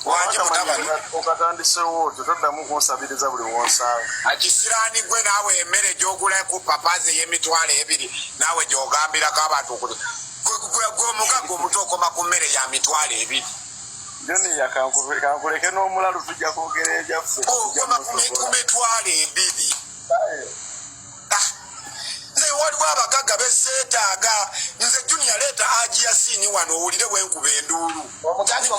Wangi mutabani. Okatandisewo otyo toddamu kunsabiriza buli wonsanga. Akisiraani gwe naawe emmere gy'ogula ku papazi ey'emitwalo ebiri naawe gy'ogambirako abantu okuli gwe omugagga omuto okoma ku mmere ya mitwalo ebiri. Junior kankuleke n'omulalu tujja kwogera ebyaffe. Okoma ku mitwalo ebiri. Ah, nze waliwo abagagga beseetaaga nze Junior leeta Haji Yasini wano owulire bwenkuba enduulu. Omugagga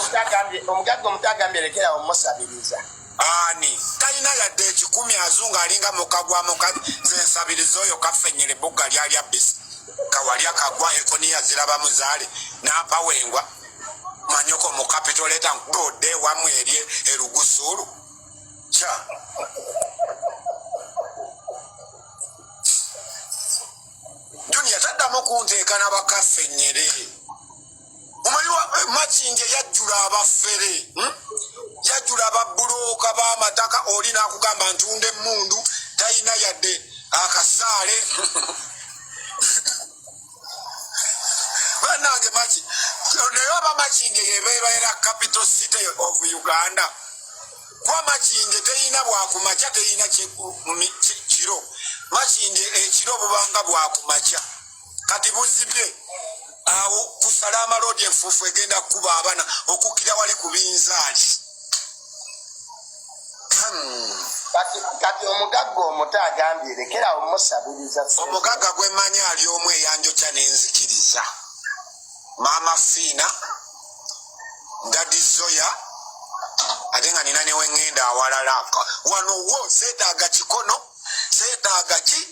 omuto agambye lekera omusabiriza. Ani talina yadde ekikumi azunga alinga muka gwa muka nze nsabiriza oyo kaffenyere bugga lyalya bisi kawalya kagwa ekoniya ziraba muzaale n'apawengwa manyoko mu capital leeta nkubodde ewamu eri erugusuulu kya Junior taddamu kunteeka na bakaffenyere. Omanyi Makindye yajjula abafere, Yajjula ababbulooka b'amataka, oli n'akugamba ntunda emmundu talina yadde akasaale. Bannange Maki, naye oba Makindye yebeera capital city of Uganda, kuba Makindye teyina bwakumakya, teyina kiro. Makindye ekiro bubanga bwakumakya, kati buzibye awo kusala amaloodi, enfuufu egenda kukuba abana okukkira wali ku binzaali. Kati omugagga omuto agambye lekera omusabiriza. Omugagga gwe mmanyi ali omu eyanjokya n'enzikiriza, Maama Fiina, Daddy Zoya, ate nga nina newe ŋŋenda awalala. Wano wo seetaaga kikono, seetaaga ki,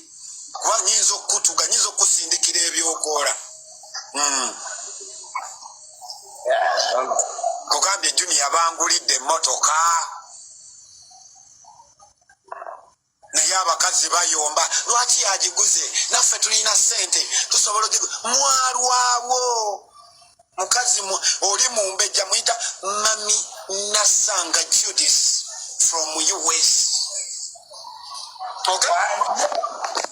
kuba nyinza okukutuga, nyinza okukusindikira ebyokoola. Kugambye Junior bangulidde emmotoka, naye abakazi bayomba lwaki yagiguze, naffe tulina ssente tusobola ogigu. Mwalwawo mukazi oli mumbejja muyita Mami Nasanga Judith from US. Okay?